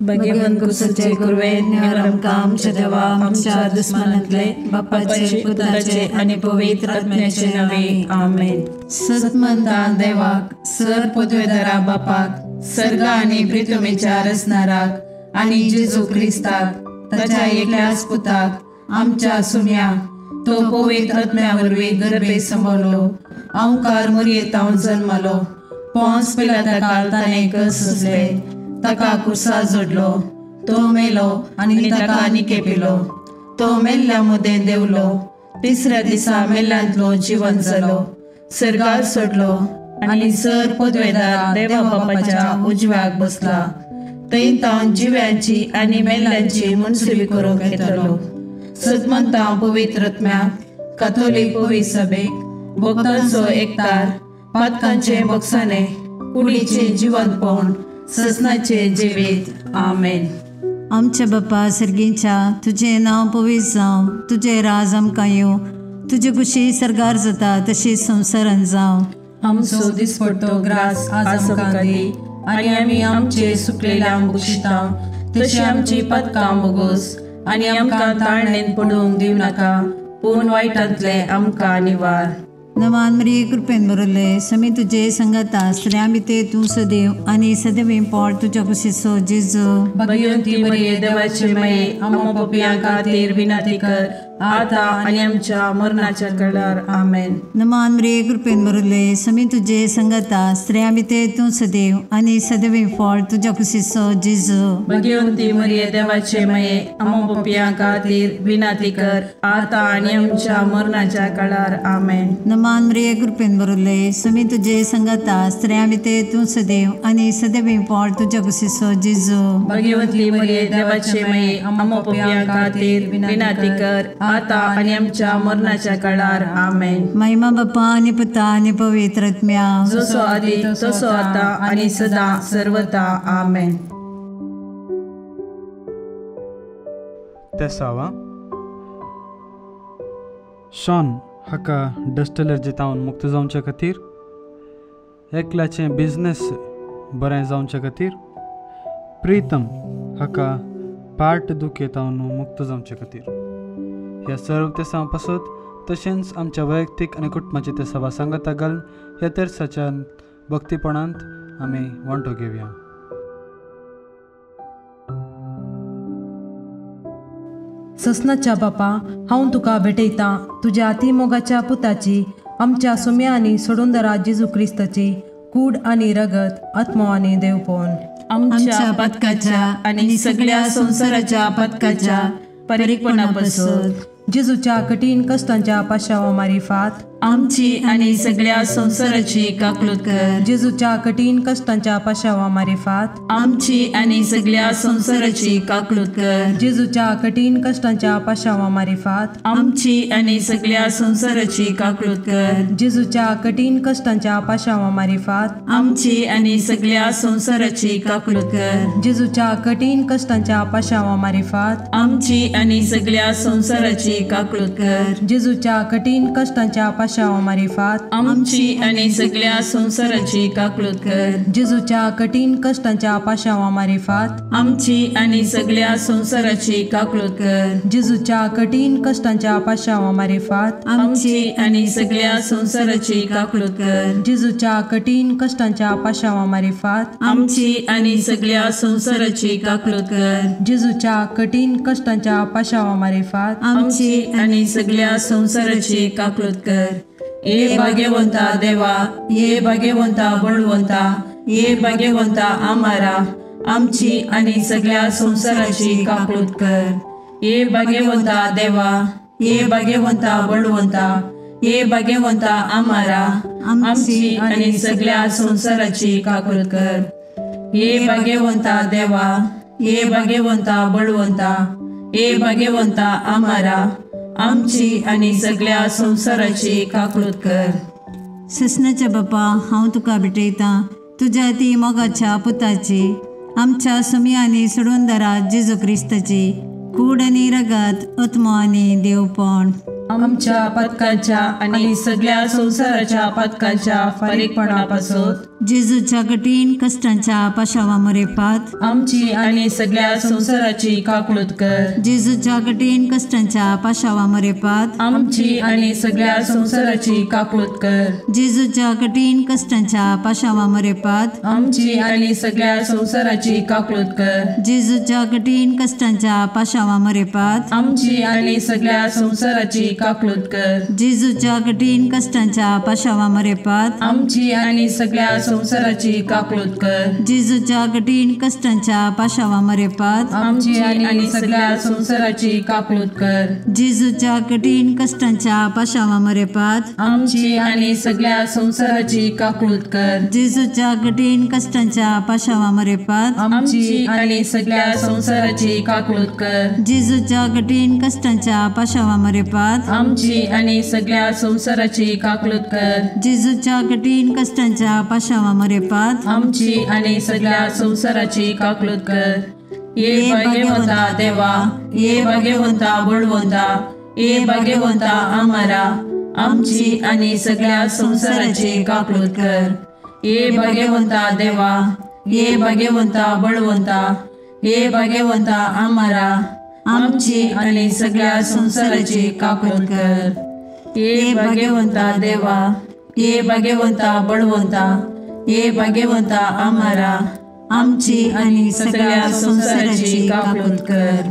भगवंत कुसाचे कुरवेन निवार आमकां आमच्या देवा आमच्या दुस्मानांतले बापाचे पुताचे आनी पवित्र आत्म्याचे नांवे आमेन। सतमंता देवाक सर पदवेदारा बापाक सर्गा आनी प्रितमेच्या रचणाराक आनी जेजू क्रिस्ताक ताच्या एकल्याच पुताक आमच्या सुम्या तो पवित्र आत्म्या वरवीं गर्भे सांबाळलो अंकार मुरयेतावन जन्मलो पोंस पिलाता ताणें कस सोंसले ताका कुर्सा जोडलो तो मेलो आनी ताका निकेपिलो तो मेल्ल्या मदें देंवलो तिसऱ्या दिसा मेल्ल्यांतलो जिवन जालो सर्गार सोडलो आनी सर पदवेदार देवा बापाच्या उजव्याक बसला थंय तावन जिव्यांची आनी मेल्ल्यांची मनसुबी करूंक येतलो। सदमंता पवित्र आत्म्याक काथोलीक पवित्र सभेक भक्तांचो एकतार पातकांचे बक्षाने कुडीचे जिवंतपण ससनाचे जिवीत आमेन। आमच्या बापा सर्गीच्या तुजें नांव पवित्र जावं, तुजें राज आमकां येवं, तुजे कुशी सर्गार जाता तशी संवसारान जावं। आमचो दिसपडतो ग्रास आज आमकां दी आनी आमी आमचे सुकलेल्या बक्षिता तशी आमची पातकां बोगोस आनी आमकां ताळणेन पडूंक दिवं नाका पूण वायटांतले आमकां निवार। नमान मरिये कृपेन भरले समी तुजे संगता स्त्रियां भितर तूं सदैव आनी सदैव पोट तुज्या कुशीचो जेजू। भगवंती मरिये देवाचे माये आमकां पापयां खातीर विनंती कर आता आनी आमच्या मरणाच्या वेळार आमेन। नमान मरिये कृपेन भरले समी तुजे संगता स्त्रियां भितर तूं सदैव आनी सदैव पोट तुज्या कुशीचो जेजू। भगवंती मरिये देवाचे माये आमकां पापयां खातीर विनंती कर आता आनी आमच्या मरणाच्या वेळार आमेन। नमान मरिये कृपेन भरले समी तुजे संगता स्त्रियां भितर तूं सदैव आनी सदैव पोट तुज्या कुशीचो जेजू। भगवंती मरिये देवाचे माये आमकां पापयां खातीर विनंती कर आता आनी आमच्या मरणाच्या काळार आमेन। महिमा बापा आनी पुता आनी पवित्र आत्म्या जसो आदी तसो आता आनी सदा सर्वता आमेन। तेसावा शॉन हाका डस्ट एलर्जी तावन मुक्त जावचे खातीर, एकल्याचें बिजनेस बरें जावचे खातीर, प्रीतम हाका पाट दुखेतावन मुक्त जावचे खातीर ह्या सर्व तेसां पासत तशेंच आमच्या वैयक्तीक आनी कुटुंबाची तेसावा सांगाता घालून ह्या तेरसाच्या भक्तीपणांत आमी वांटो घेवया। ससनाच्या बापा हांव तुका भेटयतां तुज्या अतिमोगाच्या पुताची आमच्या सुम्या आनी सोडूनदारा जेजू क्रिस्ताची कूड आनी रगत आत्मो आनी देवपण आमच्या पथकाच्या आनी सगळ्या संवसाराच्या पथकाच्या परीकपणापासून जेजूच्या कठीण कष्टांच्या पाशावा मारिफात आमची आनी सगळ्या संवसाराची काकलूत कर। जेजूच्या कठीण कष्टांच्या पाशावा मारिफात आमची आनी सगळ्या संवसाराची काकलूत कर। जेजूच्या कठीण कष्टांच्या पाशावा मारिफात आमची आनी सगळ्या संवसाराची काकलूत कर। जेजूच्या कठीण कष्टांच्या पाशावा मारिफात आमची आनी सगळ्या संवसाराची काकलूत कर। जेजूच्या कठीण कष्टांच्या पाशावा मारिफात आमची आनी सगळ्या संवसाराची काकलूत कर। जेजूच्या कठीण कष्टांच्या पाशावा मारिफात आमची आनी सगळ्या संवसाराची काकलूत कर। जेजूच्या कठीण कष्टांच्या पाशावा मारिफात आमची आनी सगळ्या संवसाराची काकलूत कर। जेजूच्या कठीण कष्टांच्या पाशावा मारिफात आमची आनी सगळ्या संवसाराची काकलूत कर। जेजूच्या कठीण कष्टांच्या पाशावा मारिफात आमची आनी सगळ्या संवसाराची काकलूत कर। जेजूच्या कठीण कष्टांच्या पाशावा मारिफात आमची आनी सगळ्या संवसाराची काकलूत कर। ये भाग्यवंता देवा, ये भाग्यवंता बळवंता, ये भाग्यवंता आमारा आमची आनी सगळ्या संवसाराची काकलूत कर। ये भाग्यवंता देवा, ये भाग्यवंता बळवंता, ये भाग्यवंता आमारा आमची आनी सगळ्या संवसाराची काकलूत कर। ये भाग्यवंता देवा, ये भाग्यवंता बळवंता, ये भाग्यवंता आमारा आमची आनी सगळ्या संवसाराची काकलूत कर। ससनाच्या बापा हांव तुका भेटयतां तुज्या ती मोगाच्या पुताची आमच्या सुमी आनी सोडूनदारा जेजू क्रिस्ताची कूड आनी रगत आत्मो आनी देवपण आमच्या पथकाच्या आनी सगळ्या संवसाराच्या पथकाच्या फारीकपणापासून जेजूच्या कठीण कश्टांच्या पाशावा मरेपात आमची आनी सगळ्या संवसाराची काकळूत कर। जेजूच्या कठीण कश्टांच्या पाशावा मरेपात आमची आनी सगळ्या संवसाराची काकळूत कर। जेजूच्या कठीण कश्टांच्या पाशावा मरेपात आमची आनी सगळ्या संवसाराची काकळूत कर। जेजूच्या कठीण कश्टांच्या पाशावा मरेपात आमची आनी सगळ्या संवसाराची काकळूत कर। जेजूच्या कठीण कश्टांच्या पाशावा मरेपात आमची आनी सगळ्या संवसाराची काकळूत कर। जेजूच्या कठीण कश्टांच्या पाशावा मरेपात आमची आनी सगळ्या संवसाराची काकळूत कर। जेजूच्या कठीण कश्टांच्या पाशावा मरेपात आमची आनी सगळ्या संवसाराची काकळूत कर। जेजूच्या कठीण कश्टांच्या पाशावा मरेपात आमची आनी सगळ्या संवसाराची काकळूत कर। जेजूच्या कठीण कश्टांच्या पाशावा मरेपात आमची आनी सगळ्या संवसाराची काकळूत कर। जेजूच्या कठीण कश्टांच्या पाशावा मरेपात आमची आनी सगळ्या संवसाराची काकळूत कर। ये भाग्यवंता देवा, ये भाग्यवंता बळवंता, ये भाग्यवंता आमारा, आमची आनी सगळ्या संवसाराची काकळूत कर। ये भाग्यवंता देवा, ये भाग्यवंता बळवंता, ये भाग्यवंता आमारा, आमची आनी सगळ्या संवसाराची काकळूत कर। ये भाग्यवंता देवा, ये भाग्यवंता बळवंता, ये भाग्यवंता आमारा, आमची आनी सगळ्या संवसाराची काकळूत कर।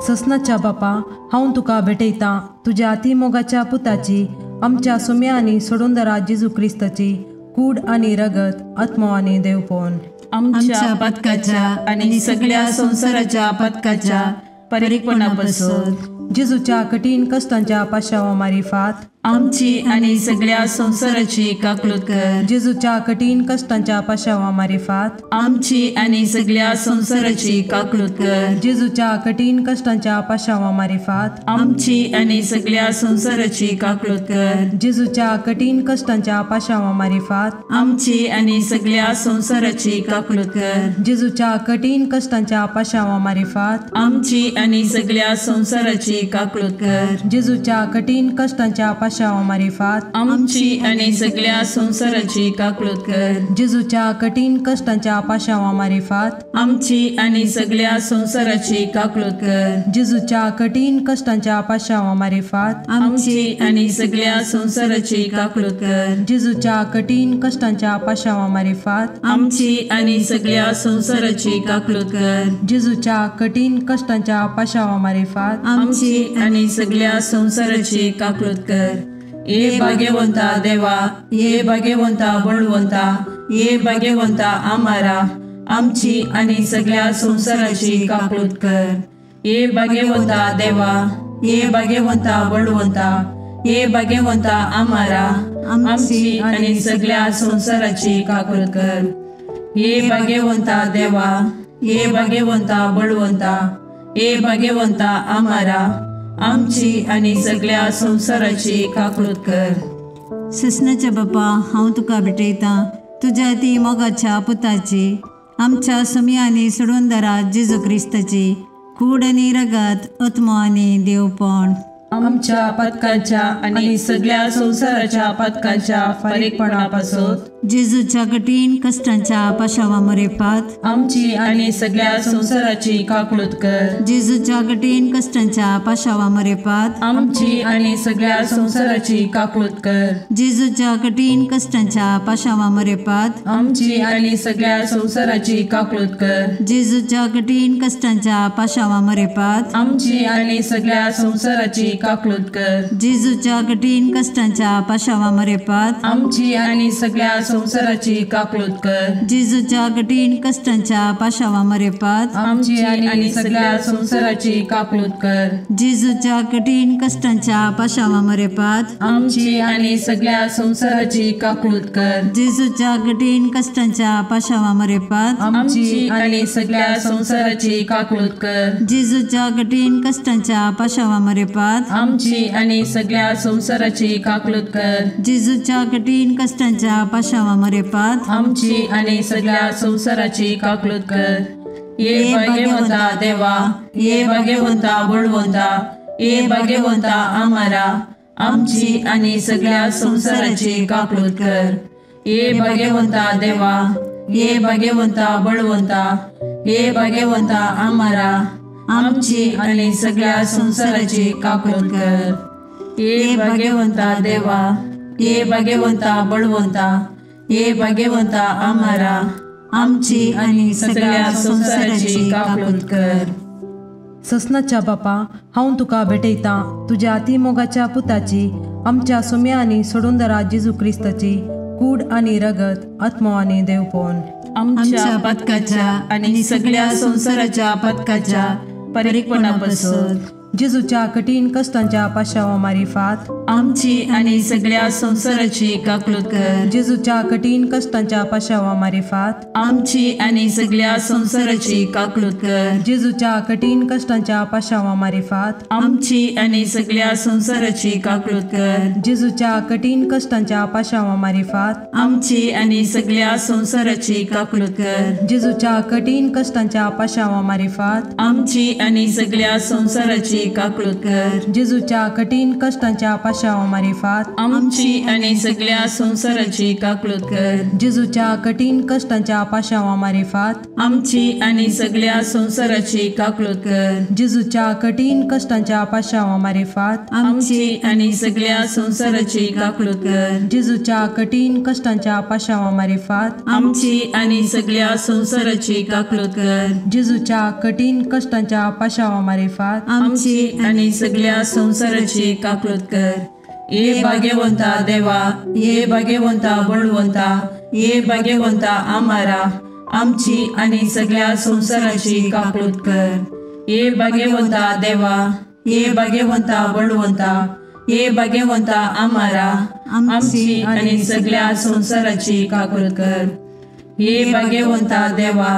ससनाच्या बापा, हांव तुका भेटयतां तुज्या अतिमोगाच्या पुताची, आमच्या सुम्या आनी सोडूनदारा जेजू क्रिस्ताची कूड आनी रगत, आत्मो आनी देवपण आमच्या पातकाच्या आनी सगळ्या संवसाराच्या पातकाच्या परिपणापासून जेजूच्या कठीण कश्टांच्या पाशावा मारिफात आमची आनी सगळ्या संवसाराची काकळूत कर। जेजूच्या कठीण कश्टांच्या पाशावा मारिफात आमची आनी सगळ्या संवसाराची काकळूत कर। जेजूच्या कठीण कश्टांच्या पाशावा मारिफात आमची आनी सगळ्या संवसाराची काकळूत कर। जेजूच्या कठीण कश्टांच्या पाशावा मारिफात आमची आनी सगळ्या संवसाराची काकळूत कर। जेजूच्या कठीण कश्टांच्या पाशावा मारिफात आमची आनी सगळ्या संवसाराची काकळूत कर। जेजूच्या कठीण कश्टांच्या पाशावा मारिफात आमची आनी सगळ्या संवसाराची काकळूत कर। जेजूच्या कठीण कश्टांच्या पाशावा मारिफात आमची आनी सगळ्या संवसाराची काकळूत कर। जेजूच्या कठीण कश्टांच्या पाशावा मारिफात आमची आनी सगळ्या संवसाराची काकळूत कर। जेजूच्या कठीण कश्टांच्या पाशावा मारिफात आमची आनी सगळ्या संवसाराची काकळूत कर। जेजूच्या कठीण कश्टांच्या पाशावा मारिफात आमची आनी सगळ्या संवसाराची काकळूत कर। ये भाग्यवंता देवा, ये भाग्यवंता बळवंता, ये भाग्यवंता आमारा, आमची आनी सगळ्या संवसाराची काकळूत कर। ये भाग्यवंता देवा, ये भाग्यवंता बळवंता, ये भाग्यवंता आमारा, आमची आनी सगळ्या संवसाराची काकळूत कर। ये भाग्यवंता देवा, ये भाग्यवंता बळवंता, ये भाग्यवंता आमारा, आमची आनी सगळ्या संवसाराची काकळूत कर। ससनाच्या बापा, हांव तुका भेटयतां तुज्या ती मोगाच्या पुताची, आमच्या सुम्या आनी सोडूनदारा जेजू क्रिस्ताची कूड आनी रगत, आत्मो आनी देवपण आमच्या पातकाच्या आनी सगळ्या संवसाराच्या पातकाच्या फारीकपणापासून जेजूच्या कठीण कश्टांच्या पाशावा मरेपात आमची आनी सगळ्या संवसाराची काकळूत कर। जेजूच्या कठीण कश्टांच्या पाशावा मरेपात आमची आनी सगळ्या संवसाराची काकळूत कर। जेजूच्या कठीण कश्टांच्या पाशावा मरेपात आमची आनी सगळ्या संवसाराची काकळूत कर। जेजूच्या कठीण कश्टांच्या पाशावा मरेपात आमची आनी सगळ्या संवसाराची काकळूत कर। जेजूच्या कठीण कश्टांच्या पाशावा मरेपात आमची आनी सगळ्या संवसाराची काकळूत कर। जेजूच्या कठीण कश्टांच्या पाशावा मरेपात आमची आनी सगळ्या संवसाराची काकळूत कर। जेजूच्या कठीण कश्टांच्या पाशावा मरेपात आमची आनी सगळ्या संवसाराची काकळूत कर। जेजूच्या कठीण कश्टांच्या पाशावा मरेपात आमची आनी सगळ्या संवसाराची काकळूत कर। जेजूच्या कठीण कश्टांच्या पाशावा मरेपात आमची आनी सगळ्या संवसाराची काकळूत कर। जेजूच्या कठीण कश्टांच्या पाशावा मरेपात आमची आनी सगळ्या संवसाराची काकळूत कर। ये भाग्यवंता देवा, ये भाग्यवंता बळवंता, ये भाग्यवंता आमारा, आमची आनी सगळ्या संवसाराची काकळूत कर। ये भाग्यवंता देवा, ये भाग्यवंता बळवंता, ये भाग्यवंता आमारा, आमची आनी सगळ्या संवसाराची काकूट कर। ये भाग्यवंता देवा, ये भाग्यवंता बळवंता, ये भाग्यवंता आमारा, आमची आनी सगळ्या संवसाराची काकूट कर। ससनाच्या बापा, हांव तुका भेटयतां तुज्या अतिमोगाच्या पुताची, आमच्या सुम्या आनी सोडूनदारा जेजू क्रिस्ताची कूड आनी रगत, आत्मो आनी देवपण आमच्या पथकाच्या आनी सगळ्या संवसाराच्या पथकाच्या परिपणापासून जेजूच्या कठीण कष्टांच्या पाशावा मारिफात आमची आनी सगळ्या संवसाराची काकूट कर। जेजूच्या कठीण कष्टांच्या पाशावा मारिफात आमची आनी सगळ्या संवसाराची काकूट कर। जेजूच्या कठीण कष्टांच्या पाशावा मारिफात आमची आनी सगळ्या संवसाराची काकूट कर। जेजूच्या कठीण कष्टांच्या पाशावा मारिफात आमची आनी सगळ्या संवसाराची काकूट कर। जेजूच्या कठीण कष्टांच्या पाशावा मारिफात आमची आनी सगळ्या संवसाराची काकूट कर। जेजूच्या कठीण कष्टांच्या पाशावा मारिफात आमची आनी सगळ्या संवसाराची काकूट कर। जेजूच्या कठीण कष्टांच्या पाशावा मारिफात आमची आनी सगळ्या संवसाराची काकूट कर। जेजूच्या कठीण कष्टांच्या पाशावा मारिफात आमची आनी सगळ्या संवसाराची काकूट कर। जेजूच्या कठीण कष्टांच्या पाशावा मारिफात आमची आनी सगळ्या संवसाराची काकूट कर। जेजूच्या कठीण कष्टांच्या पाशावा मारिफात आमची आनी सगळ्या संवसाराची काकूट कर। ये भाग्यवंता देवा, ये भाग्यवंता बळवंता, ये भाग्यवंता आमारा, आमची आनी सगळ्या संवसाराची काकूट कर। ये भाग्यवंता देवा, ये भाग्यवंता बळवंता, ये भाग्यवंता आमारा, आमची आनी सगळ्या संवसाराची काकूट कर। ये भाग्यवंता देवा,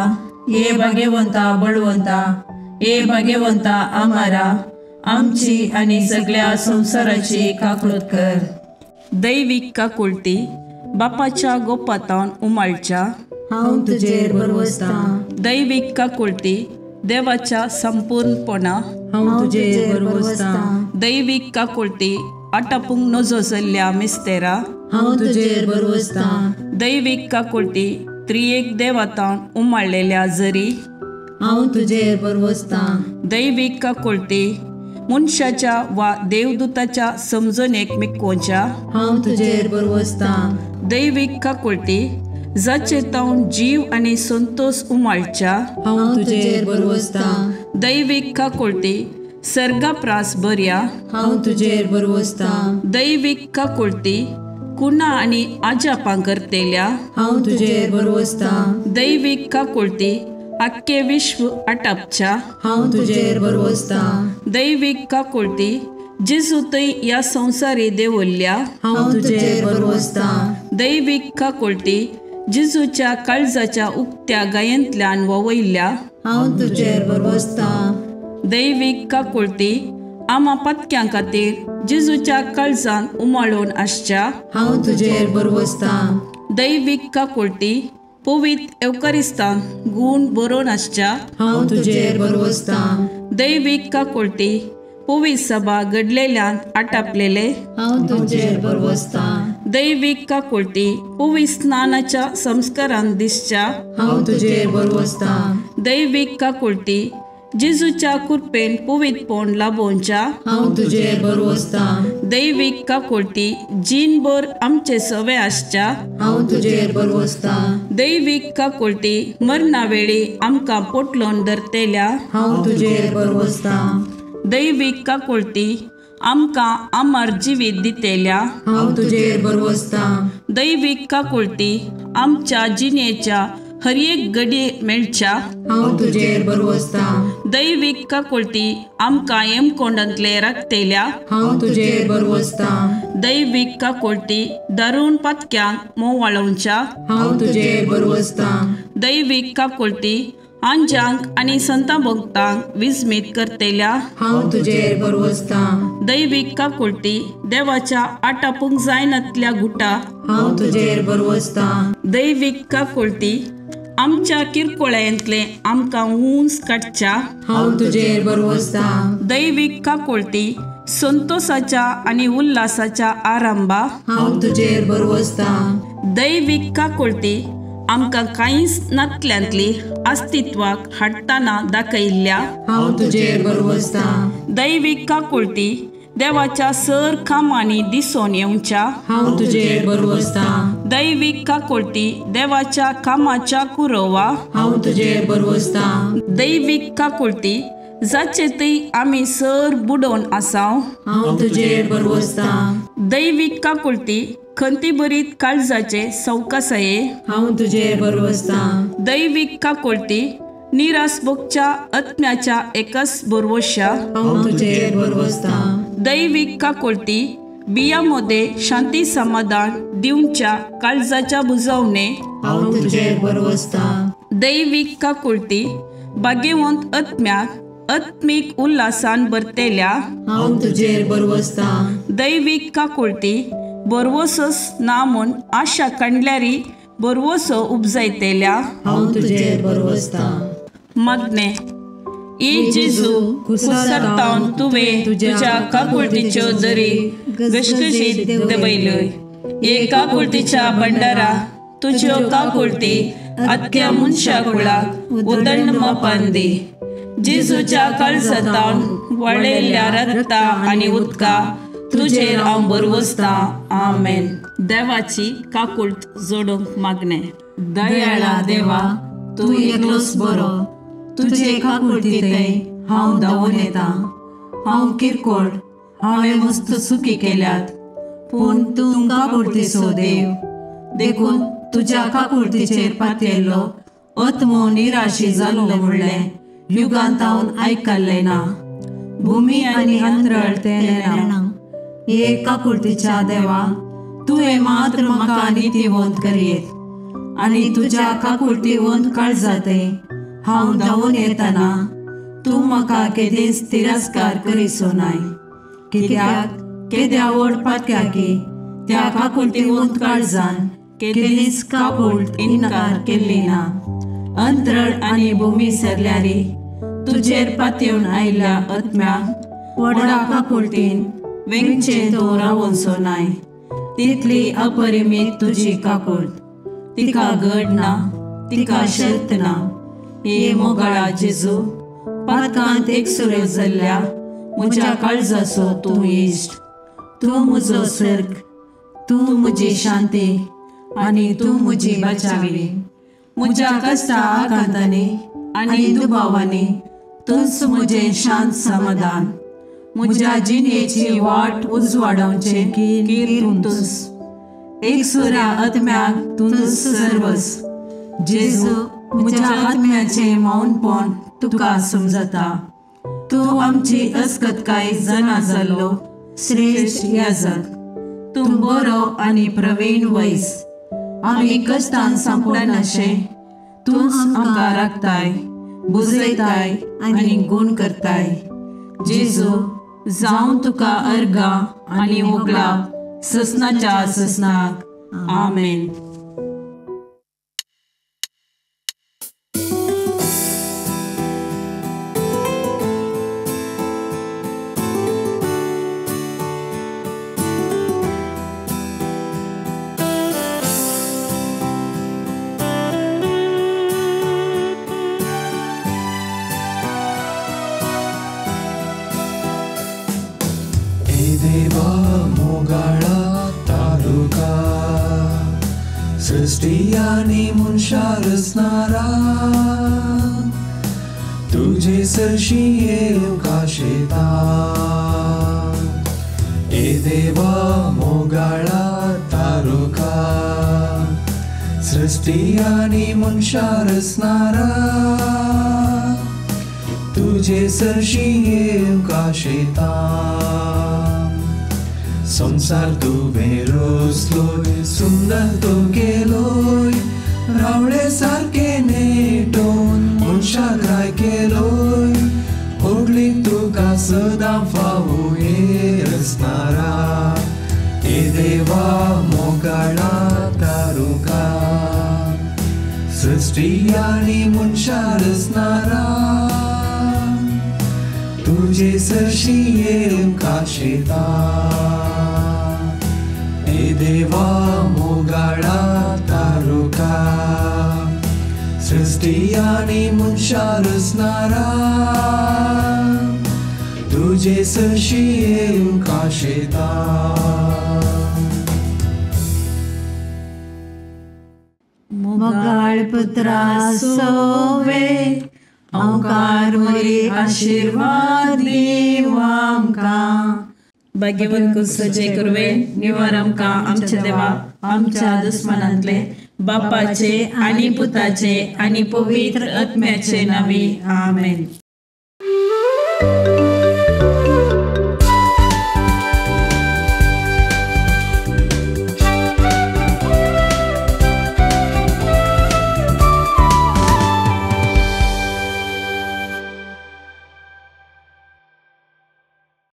ये भाग्यवंता बळवंता, ये भाग्यवंता आमारा, आमची आनी सगळ्या संवसाराची काकूट कर। दैवीक काकुळटी बापाच्या गोपातावन उमाळच्या हांव तुजेर भरवसतां। दैवीक काकुळटी देवाच्या संपूर्णपणा हांव तुजेर भरवसतां। दैवीक काकुळटी आटापूंक नजो जाल्ल्या मिस्तेरा हांव तुजेर भरवसतां। दैवीक काकुळटी त्रियेक देवातावन उमाळलेल्या जरी हांव तुजेर भरवसतां। दैवीक काकुळटी मनशाच्या वा देवदूताच्या समजणेक मिकोवच्या हांव तुजेर भरवसतां। दैवीक काकुळटी जाचे तावन जीव आनी संतोष उमाळच्या हांव तुजेर भरवसतां। दैवीक काकुळटी सर्गाप्रास बऱ्या हांव तुजेर भरवसतां। दैवीक काकुळटी कुणा आनी आजापां करतेल्या हांव तुजेर भरवसतां। दैवीक काकुळटी आख्खे विश्व आटापच्या हांव तुजेर भरवसतां। दैवीक काकुळटी जेजू थंय ह्या संवसारी देवल्ल्या हांव तुजेर भरवसतां। दैवीक काकुळटी जेजूच्या काळजाच्या उक्त्या गायेंतल्यान ववयल्ल्या हांव तुजेर भरवसतां। दैवीक काकुळटी आमा पत्क्यां खातीर जेजूच्या काळजान उमाळून आसच्या हांव तुजेर भरवसतां। दैवीक काकुळटी पवित्र एवकारिस्तान गूण बरोवन आसच्या हांव तुजेर भरवसतां। दैवीक काकुळटी पवित्र सभा घडलेल्यान आटापलेले हांव तुजेर भरवसतां। दैवीक काकुळटी पवित्र स्नानाच्या संस्कारान दिसच्या हांव तुजेर भरवसतां। दैवीक काकुळटी जेजूच्या कृपेन पवित्रपण लाभोवच्या हांव तुजेर भरवसतां। दैवीक काकुळटी जीणभर आमचे सवे आसच्या हांव तुजेर भरवसतां। दैवीक काकुळटी मरणा वेळी आमकां पोटलोन धरतेल्या हांव तुजेर भरवसतां। दैवीक काकुळटी आमकां अमर जिवीत दितेल्या हांव तुजेर भरवसतां। दैवीक काकुळटी आमच्या जिणेच्या हर एक घडये मेळच्या हांव तुजेर भरवसतां। दैवीक काकुळटी आमकां हेमकोंडांतले राखतेल्या हांव तुजेर भरवसतां। दैवीक काकुळटी दारुण पातक्यांक मोवाळोवच्या हांव तुजेर भरवसतां। दैवीक काकुळटी आंजांक आनी संतां भक्तांक विस्मीत करतेल्या हांव तुजेर भरवसतां। दैवीक काकुळटी देवाच्या आटापूंक जायनातल्या गुटा हांव तुजेर भरवसतां। दैवीक काकुळटी आमच्या किरकोळ्यांतले आमकां उंच काडच्या हांव तुजेर भरवसतां। दैवीक काकुळटी संतोषाच्या आनी उल्हासाच्या आरंभा, हांव तुजेर भरवसतां। दैवीक काकुळटी आमकां कांयच नातल्यांतली अस्तित्वाक हाडटना दाखयल्ल्या, हांव तुजेर भरवसतां। दैवीक काकुळटी देवाच्या सर कामांनी दिसून येवच्या, हांव तुजेर भरवसतां। दैवीक काकुळटी देवाच्या कामाच्या कुरवा, हांव तुजेर भरवसतां। दैवीक काकुळटी जाचे थंय आमी सर बुडोवन आसाव, हांव तुजेर भरवसतां। दैवीक काकुळटी खंतीभरीत काळजाचे सवकासाये, हांव तुजेर भरवसतां। दैवीक काकुळटी निराश भोगच्या आत्म्याच्या एकच भरवश्या, हांव तुजेर भरवसतां। दैवीक काकुळटी बिया मध्ये शांती समाधान दिवच्या काळजाच्या बुजवणे, हांव तुजेर भरवसतां। दैवीक काकुळटी भाग्यवंत आत्म्याक आत्मीक उल्हासान भरतेल्या, हांव तुजेर भरवसतां। दैवीक काकुळटी भरवसोच ना म्हूण आशा काडल्यारी भरवसो उपजायतेल्या, हांव तुजेर भरवसतां। मागणें। ए जेजू, कुसरतावन तुवें तुज्या काकुळटीच्यो दरी घसघशीत देंवयल्यो। हे काकुळटीच्या भंडारा तुज्यो काकुळटी आख्या मनशा कुळाक उदंड मापान दी। जेजूच्या काळजांतावन वळयल्ल्या रक्ता आनी उदका तुजेर हांव भरवसतां। आमेन। देवाची काकुळट जोडूंक मागणें। दयाळा देवा, तूं एकलोच बरो, तुजे काकुळटींत हांव धांवून येतां। हांव किरकोळ, हांवें मस्त चुकी केल्यात, पूण तूं काकुळटीचो देव, देखून तुज्या काकुळटीचेर पातयेल्लो आत्मो निराशी जाल्लो म्हणलें युगांतावन आयकल्लें ना। भुमी आनी अंतरळ तें नेणा। हे काकुळटीच्या देवा, तुवें मात्र म्हाका नितीवंत करयेत आनी तुज्या काकुळटीवंत काळजांत हांव धांवून येतना तूं म्हाका केदींच तिरस्कार करिसो नाय। कित्याक केद्या व्हड पातक्याकी त्या काकुळटीवंत काळजान केदींच काकुळट इन्कार केल्ली ना। अंतरळ आनी भूमी सरल्यारी तुजेर पातयेवन आयिल्ल्या आत्म्याक व्हडा काकुळटीन वेंगचें तूं रावोनसो नाय। तितली अपरिमीत तुजी काकुळट, तिका गड ना, तिका शर्त ना। हे मोगाळा जेजू, पातकांत एकसुरो जाल्ल्या म्हज्या काळजाचो तूं इश्ट, तूं म्हजो सर्ग, तूं म्हजी शांती आनी तूं म्हजी बचावी। म्हज्या कश्टा आकांतांनी आनी दुबावांनी तूंच म्हजें शांत समाधान। म्हज्या जिणेची वाट उजवाडावचें कीर तूंच, एकसुऱ्या आत्म्याक तूंच सर्वस। जेजू, म्हज्या आत्म्याचें मौनपण तुका समजता। तूं आमची अस्कतकाय जाणा जाल्लो श्रेश्ठ याजक, तूं बरो आनी प्रवीण वैस। आमी कश्टान सांपडनाशें तूंच आमकां राखताय, बुजयताय आनी गूण करताय। जेजू, जावं तुका अर्गां आनी होगळाप ससनाच्या ससनाक। आमेन। देवा मोगाळा तारुका, सृष्टी आनी मनशा रचणारा, तुजे सरशी येवंक आशेता। ए देवा मोगाळा तारुका, सृष्टी आनी मनशा रचणारा, तुजे सरशी येवंक आशेता। संसार तुवें रचलोय, सुंदर तूं केलोय, रावळे सारकें नेटोवन मनशाक राय केलोय। होगली तुका सदां फावो हे रचणारा, हे देवा मोगाळा तारुका, सृष्टी आनी मनशा रचणारा, तुजे तुजे सरशी येवंक आशेता. ए देवा मोगाळा तारुका, सृष्टी आनी मनशां रचणारा, तुजे सरशी येवंक आशेता. मोगाळ पुत्रा सोवे ओंकार मोरी आशिर्वाद दीव आमकां. भाग्यवंत कुसचे कुरवे निवार आमकां आमच्या देवा आमच्या दुस्मनांतले बापाचे आनी पुताचे आनी पवित्र आत्म्याचे नांवी आमेन.